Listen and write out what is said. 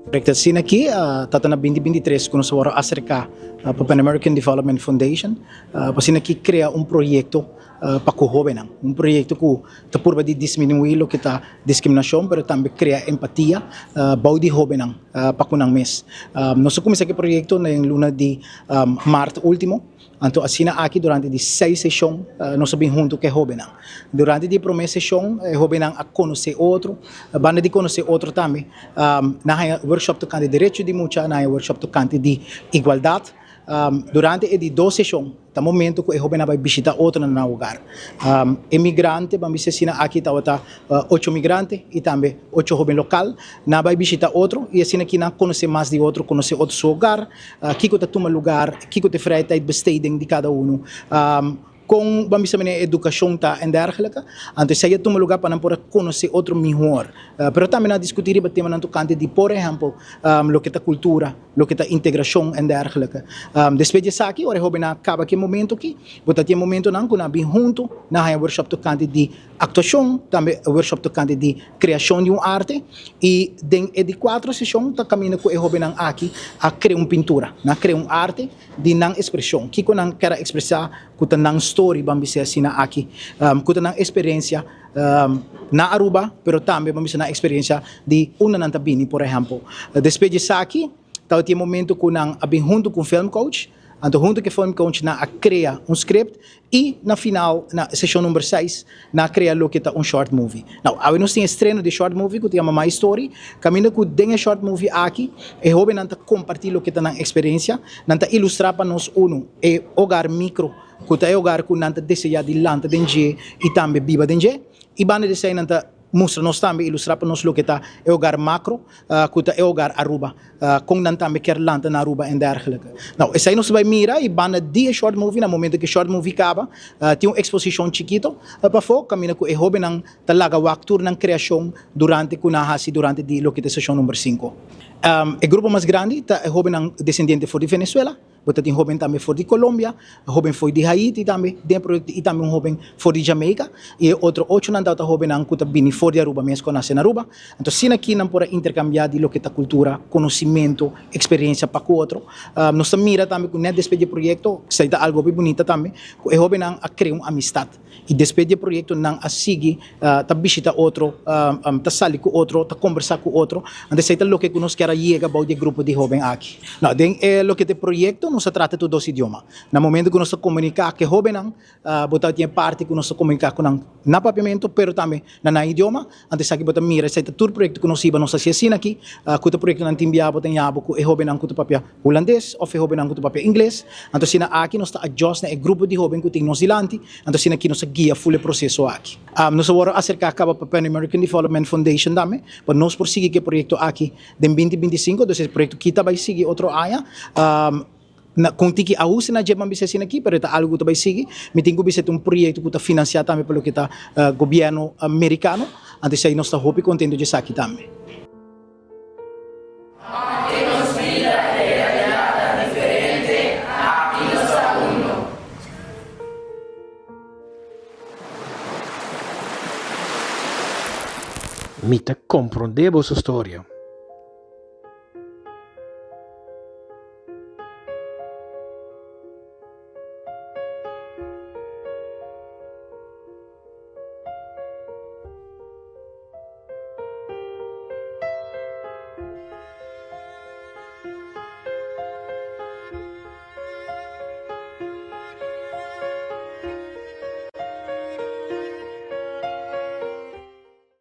Proyecto asina aki ta ta na binti 23 cu nos a worde acerca pa Pan American Development Foundation pa asina aki crea un proyecto pa cu hobennan. Un proyecto cu ta purba di disminui loke ta discriminacion pero tambe crea empatia bou di hobennan pa cu nan mes. Nos a cuminsa cu e proyecto den luna di maart ultimo. Anto asina aki durante di seis seshon nos a bin huntu ku e hóbennan. Durante di e promé seshon e hóbennan a konosé otro, banda di konosé otro tambe nan haña workshop tokante derecho di mucha, nan haña workshop tokante di igualdat. Durante e di dos seshon ta momento ku e hóbennan a bai bishita otro na nan hogar. E migrante, ban bisa asina aki tabata ocho migrante i tambe ocho hóben lokal, nan a bai bishita otro i asina ki nan a konosé mas di otro, konosé otro su hogar. Kiko ta tuma lugar, kiko ta e vrije tijd besteding di kada unu, kon ban bisa manera edukashon ta en dergelike. Anto esei a tuma lugar pa nan por a konosé otro mihor. Pero tambe nan a diskutí riba temanan tokante di por ehèmpel loke ta kultura, loke ta integrashon en dergelike. Despues di esaki ora e hóbennan a kaba ku e momento aki, bo ta tin e momentonan ku nan a bin huntu, nan a haña workshop tokante di Actuacion, tambe workshop tocante di creacion di un arte y den e di cuatro sesion ta caminda cu e hobennan aki a crea un pintura, nan a crea un arte di nan expresion, kico nan kier a expresa cu ta nan story ban bisa asina aki, cu ta nan experiencia na Aruba pero tambe ban bisa nan experiencia di unda nan ta bini por ehempel. Despues di esaki tabatin e momento cu nan a bin hunto cu un film coach. Anto hunto ku e filmcoach nan a krea un script i na final na seshon number seis nan a krea loke ta un short movie. Nou awe nos tin estreno di e short movie ku ta yama My Story kaminda ku den e short movie aki e hobennan ta kompartí loke ta nan eksperensia, nan ta ilustrá pa nos unu e hogar mikro ku ta e hogar ku nan ta deseá di lanta den dje i tambe biba den dje i banda di esei nan ta Mustra nos tambe, ilustra pa nos loke ta e hogar macro, cu ta e hogar Aruba, con nan tambe kier lanta na Aruba en dergelike. Nou, esey nos ta bay mira y banda di e short movie, na momento cu e short movie caba, tin un exposicion chikito pafo, caminda cu e hobennan ta laga wak tur nan creacion durante cu nan haci durante di loke ta e sesion number cinco. E grupo mas grandi ta e hobennan descendiente for di Venezuela. Bo ta tin hoben tambe for di Colombia, hoben for di Haiti tambe den e proyecto y tambe un hoben for di Jamaica. Y e otro ochonan ta hobennan cu ta bini for di Aruba mes cu a nace na Aruba. Anto asina aki nan por a intercambia di loke ta cultura, conocimento, experiencia pa cu otro. Nos ta mira tambe cu net despues di e proyecto, esey ta algo hopi bunita tambe, cu e hobennan a crea un amistad. Y despues di e proyecto nan a sigui ta bishita otro, ta sali cu otro, ta combersa cu otro. Anto esey ta loke cu nos kier a yega bou di e grupo di hoben aki. No, den e loke ta e proyecto nos a trata tur dos idioma. Na momento cu nos ta comunica cu e hobennan, bo ta tin e parti cu nos ta comunica cu nan na Papiamento pero tambe na nan idioma. Anto esaki bo ta mira esey ta tur proyecto cu nos hiba nos haci asina aki, cu ta proyectonan tin bia bo ta ña bo cu e hobennan cu ta papia Hulandes of e hobennan cu ta papia Ingles. Anto asina aki nos ta adjust na e grupo di hoben cu tin nos dilanti. Anto asina aki nos a guia full e proceso aki. Nos a worde acerca caba pa Pan American Development Foundation tambe pa nos por sigui cu e proyecto aki den binti 25. Dus e proyecto aki ta bay sigui otro aña. Na con tiki ahuste na dje ban bisa asina aki, pero e ta algo cu ta bay sigui. Mi tin cu bisa e ta un proyecto cu ta financia tambe pa loke ta gobierno Mericano. Anto esey nos ta hopi contento dje esaki tambe. Aunke nos bida i realidat ta diferente, aki nos ta uno. Mi ta komprondé boso storia.